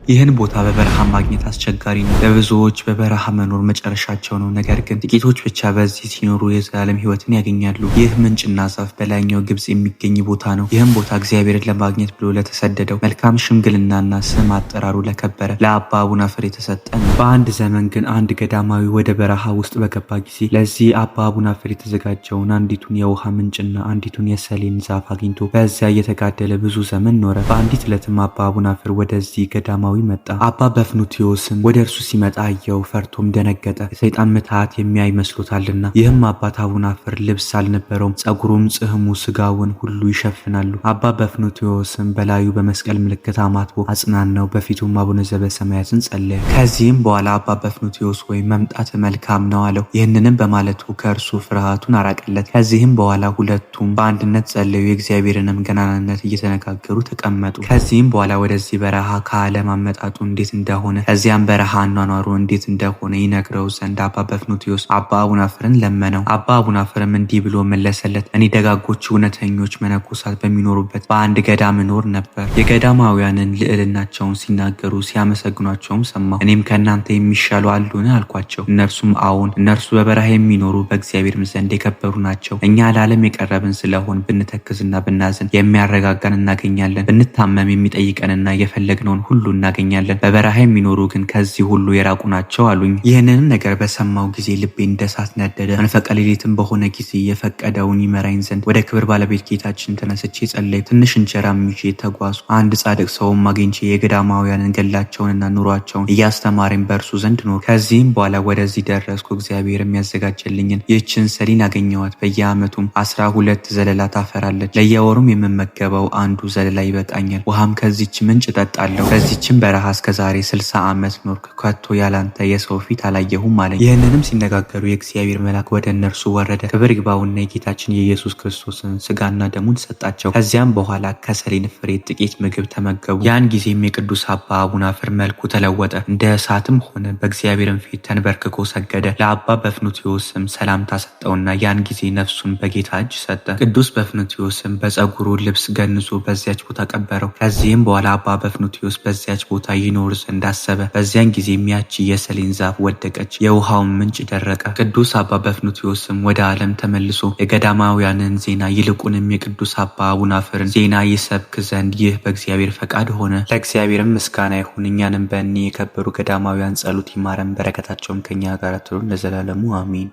ይህን ቦታ በበረሃ ማግኘት አስቸጋሪ ነው። ለብዙዎች በበረሃ መኖር መጨረሻቸው ነው። ነገር ግን ጥቂቶች ብቻ በዚህ ሲኖሩ የዘላለም ሕይወትን ያገኛሉ። ይህ ምንጭና ዛፍ በላይኛው ግብጽ የሚገኝ ቦታ ነው። ይህም ቦታ እግዚአብሔርን ለማግኘት ብሎ ለተሰደደው መልካም ሽምግልናና ስም አጠራሩ ለከበረ ለአባ አቡናፍር የተሰጠ ነው። በአንድ ዘመን ግን አንድ ገዳማዊ ወደ በረሃ ውስጥ በገባ ጊዜ ለዚህ አባ አቡናፍር የተዘጋጀውን አንዲቱን የውሃ ምንጭና አንዲቱን የሰሌን ዛፍ አግኝቶ በዚያ እየተጋደለ ብዙ ዘመን ኖረ። በአንዲት ዕለትም አባ አቡናፍር ወደዚህ ገዳማዊ መጣ። አባ በፍኑትዮስም ወደ እርሱ ሲመጣ አየው፣ ፈርቶም ደነገጠ፣ የሰይጣን ምትሃት የሚያይ መስሎታልና። ይህም አባት አቡናፍር ልብስ አልነበረውም፣ ጸጉሩም ጽሕሙ ስጋውን ሁሉ ይሸፍናሉ። አባ በፍኑትዮስም በላዩ በመስቀል ምልክት አማትቦ አጽናናው፣ በፊቱም አቡነ ዘበሰማያትን ጸለየ። ከዚህም በኋላ አባ በፍኑትዮስ ወይ መምጣት መልካም ነው አለው። ይህንንም በማለቱ ከእርሱ ፍርሃቱን አራቀለት። ከዚህም በኋላ ሁለቱም በአንድነት ጸለዩ፣ የእግዚአብሔርንም ገናናነት እየተነጋገሩ ተቀመጡ። ከዚህም በኋላ ወደዚህ በረሃ ከዓለም አመጣጡ እንዴት እንደሆነ ከዚያም በረሃ አኗኗሩ እንዴት እንደሆነ ይነግረው ዘንድ አባ በፍኑትዮስ አባ አቡናፍርን ለመነው። አባ አቡናፍርም እንዲህ ብሎ መለሰለት። እኔ ደጋጎች እውነተኞች መነኮሳት በሚኖሩበት በአንድ ገዳም እኖር ነበር። የገዳማውያንን ልዕልናቸውን ሲናገሩ ሲያመሰግኗቸውም ሰማሁ። እኔም ከእናንተ የሚሻሉ አሉን አልኳቸው። እነርሱም አዎን፣ እነርሱ በበረሃ የሚኖሩ በእግዚአብሔርም ዘንድ የከበሩ ናቸው። እኛ ለዓለም የቀረብን ስለሆን ብንተክዝና ብናዝን የሚያረጋጋን እናገኛለን። ብንታመም የሚጠይቀንና የፈለግነውን ሁሉ እናገኛለን። በበረሃ የሚኖሩ ግን ከዚህ ሁሉ የራቁ ናቸው አሉኝ። ይህንንም ነገር በሰማው ጊዜ ልቤ እንደ እሳት ነደደ። መንፈቀ ሌሊትም በሆነ ጊዜ የፈቀደውን ይመራኝ ዘንድ ወደ ክብር ባለቤት ጌታችን ተነስቼ ጸለይኩ። ትንሽ እንጀራም ይዤ ተጓዝኩ። አንድ ጻድቅ ሰውም አግኝቼ የገዳማውያንን ገድላቸውንና ኑሯቸውን እያስተማረኝ በእርሱ ዘንድ ኖርኩ። ከዚህም በኋላ ወደዚህ ደረስኩ። እግዚአብሔር የሚያዘጋጀልኝን ይህችን ሰሊን አገኘዋት። በየዓመቱም 12 ዘለላ ታፈራለች። ለየወሩም የምመገበው አንዱ ዘለላ ይበቃኛል። ውሃም ከዚች ምንጭ እጠጣለሁ። በዚችም በረሃ እስከ ዛሬ 60 ዓመት ኖርክ፣ ከቶ ያላንተ የሰው ፊት አላየሁም አለኝ። ይህንንም ሲነጋገሩ የእግዚአብሔር መልአክ ወደ እነርሱ ወረደ። ክብር ይግባውና የጌታችን የኢየሱስ ክርስቶስን ስጋና ደሙን ሰጣቸው። ከዚያም በኋላ ከሰሌን ፍሬ ጥቂት ምግብ ተመገቡ። ያን ጊዜም የቅዱስ አባ አቡናፍር መልኩ ተለወጠ፣ እንደ እሳትም ሆነ። በእግዚአብሔርም ፊት ተንበርክኮ ሰገደ። ለአባ በፍኑትዮስም ሰላምታ ሰጠውና ያን ጊዜ ነፍሱን በጌታ እጅ ሰጠ። ቅዱስ በፍኑትዮስም በጸጉሩ ልብስ ገንዞ በዚያች ቦታ ቀበረው። ከዚህም በኋላ አባ በፍኑትዮስ በዚያች ቦታ ይኖር ዘንድ አሰበ። በዚያን ጊዜም ያቺ የሰሌን ዛፍ ወደቀች፣ የውሃውን ምንጭ ደረቀ። ቅዱስ አባ በፍኑትዮስም ወደ ዓለም ተመልሶ የገዳማውያንን ዜና ይልቁንም የቅዱስ አባ አቡናፍርን ዜና ይሰብክ ዘንድ ይህ በእግዚአብሔር ፈቃድ ሆነ። ለእግዚአብሔርም ምስጋና ይሁን፣ እኛንም በእኒህ የከበሩ ገዳማውያን ጸሎት ይማረን፣ በረከታቸውም ከኛ ጋር ትሁን ለዘላለሙ አሜን።